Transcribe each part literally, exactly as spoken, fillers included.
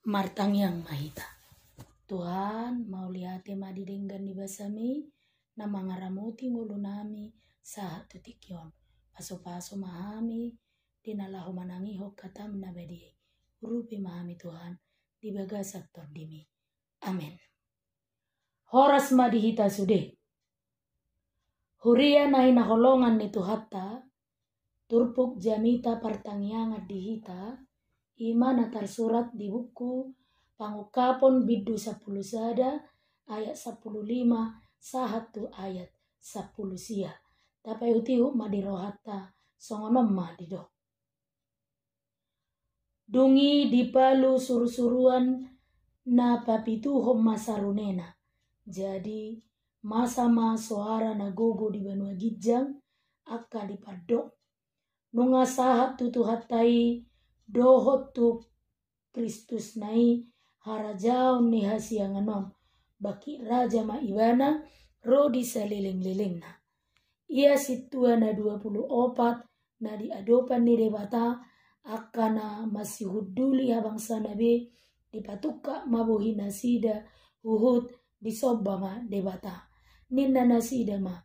Martangiang ma hita. Tuhan, mauliate ma di denggan ni basaMi, na mangaramoti ngolunami sahat tu tingki on. Pasupasu ma hami di na laho manangihon hataM na badia i. Urupi ma hami Tuhan di bagasan TondiMi. Amen. Horas ma di hita sude. Huria na hinaholongan ni Tuhanta, turpuk jamita partangiangan di hita, i ma na tarsurat di buku Pangungkapon bindu sampulu sada ayat sampulu lima sahat tu ayat sampulu sia. Tapaihut-ihut ma di rohanta songon on ma didok. Dung i dipalu surusuruan na papituhon ma sarunena. Jadi masa ma soara na gogo di banua ginjang angka dipandok. Nunga sahat tu Tuhanta i dohot tu Kristusna i harajaon ni hasiangan on, bangkit raja ma Ibana ro di salelenglelengna. Ia sintua na dua pulu opat na di adopan ni Debata, angka na masihunduli habangsana be, dipatungkap ma bohinasida huhut disomba ma Debata. Ninna nasida ma,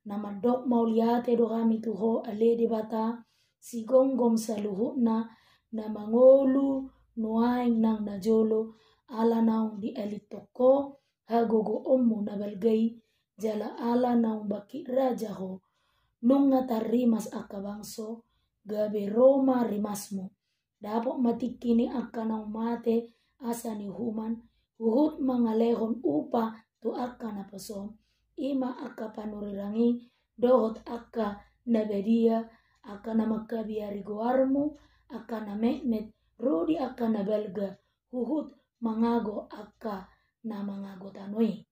na mandok mauliate do hami tu Ho ale Debata, sigomgom saluhutna, na mangolu nuaeng nang na jolo, ala naung dialithon Ho hagogoonmu na balga i, jala ala naung bangkit raja Ho. Nunga tarrimas angka bangso, gabe ro ma rimasmu. Dapot ma tingki ni angka naung mate asa niuhuman, huhut mangalehon upa tu angka na posom, i ma angka panurirang i dohot angka na badia, angka na mangkabiari goarmu, angka na metmet ro di angka na balga, huhut mangago angka na mangago tano i.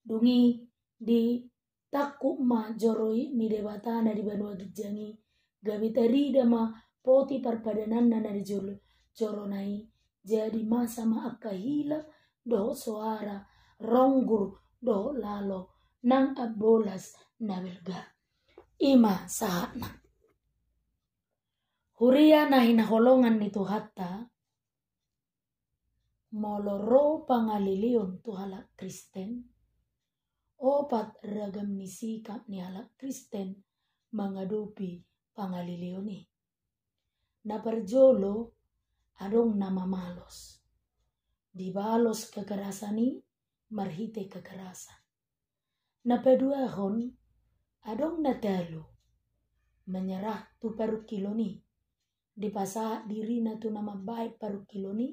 Dung i ditangkup ma joro i ni Debata na di banua ginjang i, gabe tarida ma poti parpadananna na di jolo, jorona i. Jadi masa ma angka hilap dohot soara, ronggur dohot lalo, nang ambolas na balga. I ma sahatna. Huria na hinaholongan ni Tuhanta, molo ro pangaleleon tu halak Kristen, opat ragam ni sikap ni halak Kristen mangadopi pangaleleon i. Na parjolo, adong na mamalos. Dibalos kekerasan i marhite kekerasan. Na paduahon, adong na talu, menyerah tu parungkilon i, dipasahat dirina tu na mambahen parungkilon i,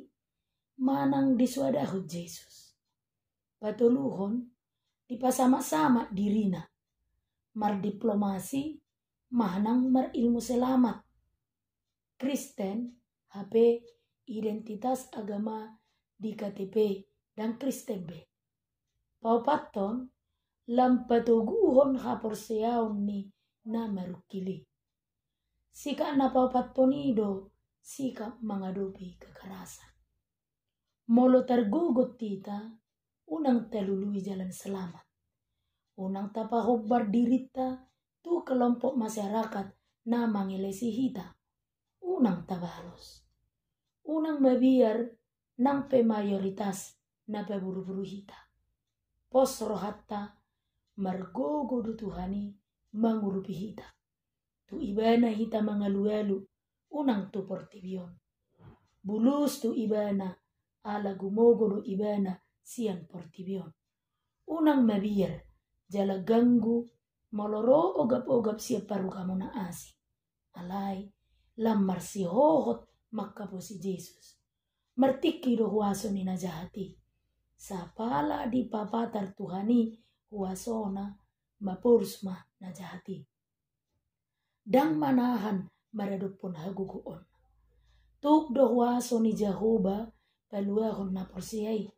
manang disoadahon Jesus. Patoluhon, dipasamatsamat dirina, mardiplomasi manang marilmu selamat. Kristen, hape identitas agama di K T P ndang Kristen be. Paopathon, lam patoguhon haporseaon ni na marungkil i. Sikap na paopathon i do sikap mangadopi kekerasan. Molo targogot hita, unang talului jalan selamat. Unang tapahombar dirinta tu kelompok masyarakat na mangelesi hita. Unang tabalos. Unang mabiar nang pe mayoritas na paburuburu hita. Pos rohanta, margogo do Tuhan i mangurupi hita. Tu Ibana hita mangalualu, unang tu portibi on. Bulus tu Ibana, ala gumogo do Ibana sian portibi on. Unang mabiar jala ganggu molo ro ogap-ogap sian parugamo na asing. Alai lam marsihohot mangkaposi Jesus. Martingki do huaso ni na jahat i. Sapala dipapatar Tuhan i huasona, maporus ma na jahat i. Ndang manahan maradophon hagogoon. Tuk do huaso ni Jahowa paluahon na porsea i.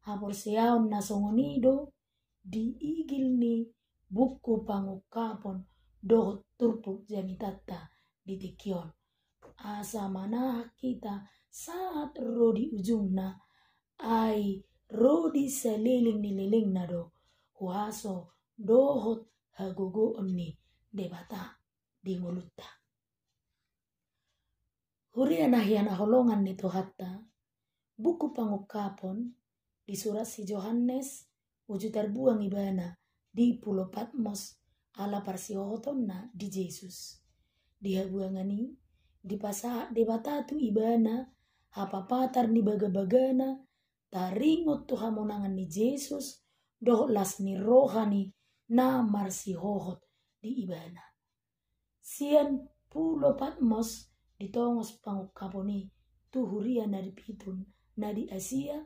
Haporseaon na songon i do diigil ni buku Pangungkapon dohot turpuk jamitanta di tingki on. Asa manahan hita sahat ro di ujungna, ai ro di saleleng ni lelengna do huaso dohot hagogoon ni Debata di ngolunta. Huria na hinaholongan ni Tuhanta, Buku Pangungkapon disurat si Johannes, uju tarbuang ibana di Pulo Patmos ala parsihohotonna di Jesus. Di habuangan i, dipasahat Debata tu ibana hapapatar ni bagabagana, taringot tu hamonangan ni Jesus dohot las ni rohani na marsihohot di ibana. Sian Pulo Patmos ditongos pangungkapon i tu huria na dipitun na di Asia,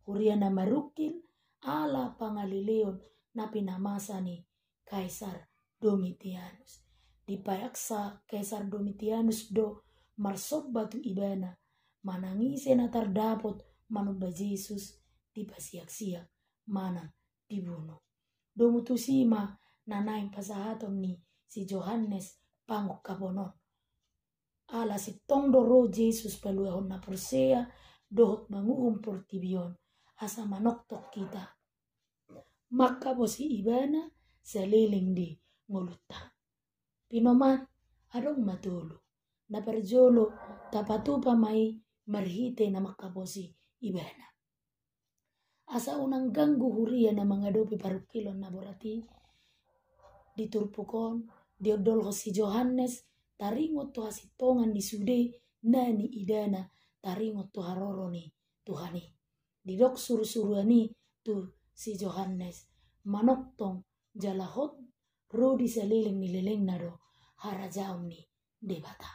huria na marungkil ala pangaleleon na pinamasa ni Kaisar Domitianus. Dipareksa Kaisar Domitianus do marsomba tu ibana, manang ise na tardapot manomba Jesus dipasiaksiak manang dibunu. Domu tusi ma na naeng pasahaton ni si Johannes pangungkapon on. Ala sintong do ro Jesus paluahon na porsea dohot manguhum portibi on, asa manongtong hita mangkaposi ibana saleleng di ngolunta. Pinomat, adong ma tolu. Na parjolo, tapatupa ma i marhite na mangkaposi ibana. Asa unang ganggu huria na mangadopi parungkilon na borat i, di turpuk on diondolhon si Johannes taringot tu hasintongan ni sude na niidana taringot tu haroro ni Tuhan i. Didok surusuruan i tu si Johannes, manongtong jala hot ro di saleleng ni lelengna do harajaon ni Debata.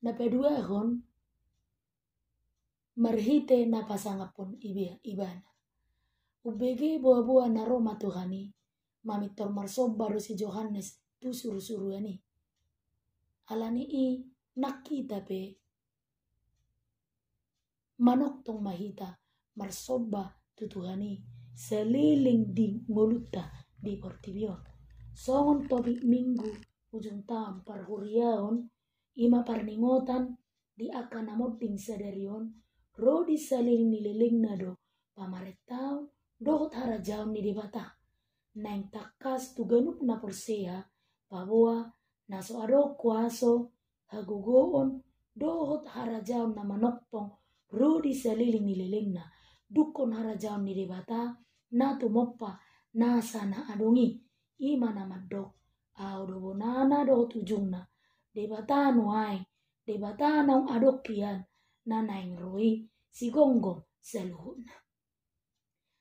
Na paduahon, marhite na pasangaphon ibe-, ibana. Umbege boaboa na ro ma Tuhan i, mamintor marsomba do si Johannes tu surusuruan i. Alani i, nang hita pe manongtong ma hita marsomba tu Tuhan i saleleng di ngolunta di portibi on. Songon topik minggu ujung taon parhuriaon, i ma parningotan di angka na monding sadari on, ro di saleleng ni lelengna do pamarentaon dohot harajaon ni Debata. Naeng tangkas tu ganup na porsea, paboa na so adong kuaso, hagogoon dohot harajaon na manongtong ro di saleleng ni lelengna, dungkon harajaon ni Debata na tumompa nasa na adong i, i ma na mandok, Ahu do bonana dohot ujungna, Debata nuaeng, Debata naung adong hian, na naeng ro i, sigonggom saluhutna.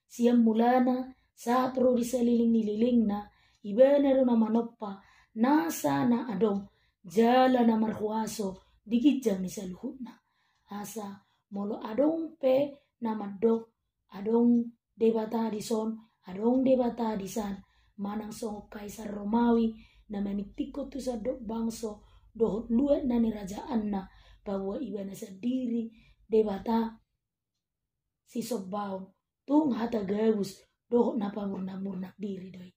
Sian mulana sahat ro di saleleng ni lelengna, ibana do na manompa nasa na adong jala na marhuaso di ginjang ni saluhutna. Asa molo adong pe na mandok adong Debata dison, adong Debata disan, manang songon Kaisar Romawi na maningtinghon tu sandok bangso dohot luat na nirajaanna, paboa ibana sandiri Debata sisombaon, tung hata gabus dohot na pamurnamurnang diri do i.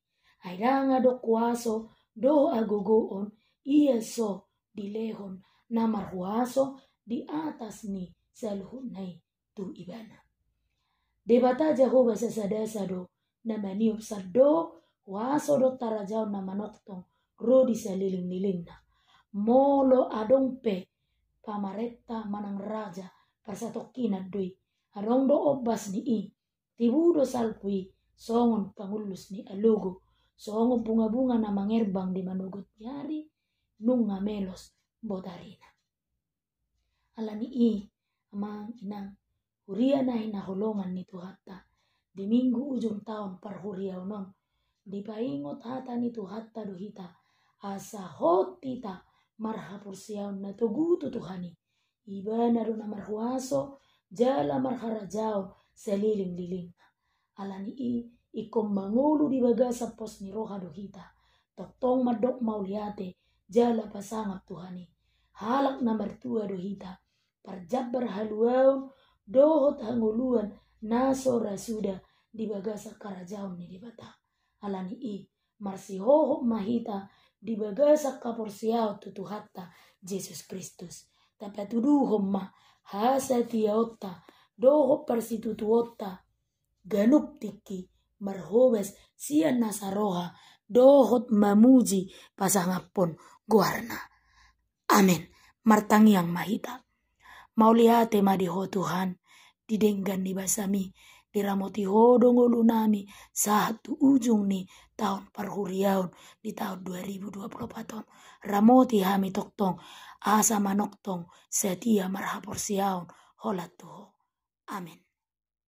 Ai ndang adong kuaso dohot hagogoon ia so dilehon na marhuaso di atas ni saluhutna i tu ibana. Debata Jahowa sasadasa do na maniop sandok huaso dohot harajaon na manongtong ro di saleleng ni lelengna. Molo adong pe pamarenta manang raja, parsatongkinan do i. Adong do ombas ni i, tibu do salpu i songon pangullus ni alogo, songon bungabunga na mangerbang di manogot ni ari, nunga melos botarina. Alani i, amang inang, huria na hinaholongan ni Tuhanta, di minggu ujung taon parhuriaon on, dipaingot hata ni Tuhanta do hita, asa hot hita marhaporseaon na togu tu Tuhan i. Ibana do na marhuaso jala marharajaon saleleng ni lelengna. Alani i, ingkon mangolu di bagasan pos ni roha do hita, tongtong mandok mauliate jala pasangap Tuhan i. Halak na martua do hita, parjambar haluaon dohot hangoluan na so ra suda di bagasan harajaon ni Debata. Alani i, marsihohot ma hita di bagasan haporseaon tu Tuhanta Jesus Kristus. Tapatuduhon ma hasatiaonta dohot parsitutuonta ganup tingki marhobas sian nasa roha dohot mamuji pasangaphon goarna. Amen. Martangiang ma hita. Mauliate ma di Ho Tuhan, di denggan ni basaMi. Diramoti Ho do ngolunami sahat tu ujung ni taon parhuriaon di taon dua ribu dua puluh empat on. Ramoti hami tongtong asa manongtong setia marhaporseaon holan tu Ho. Amen.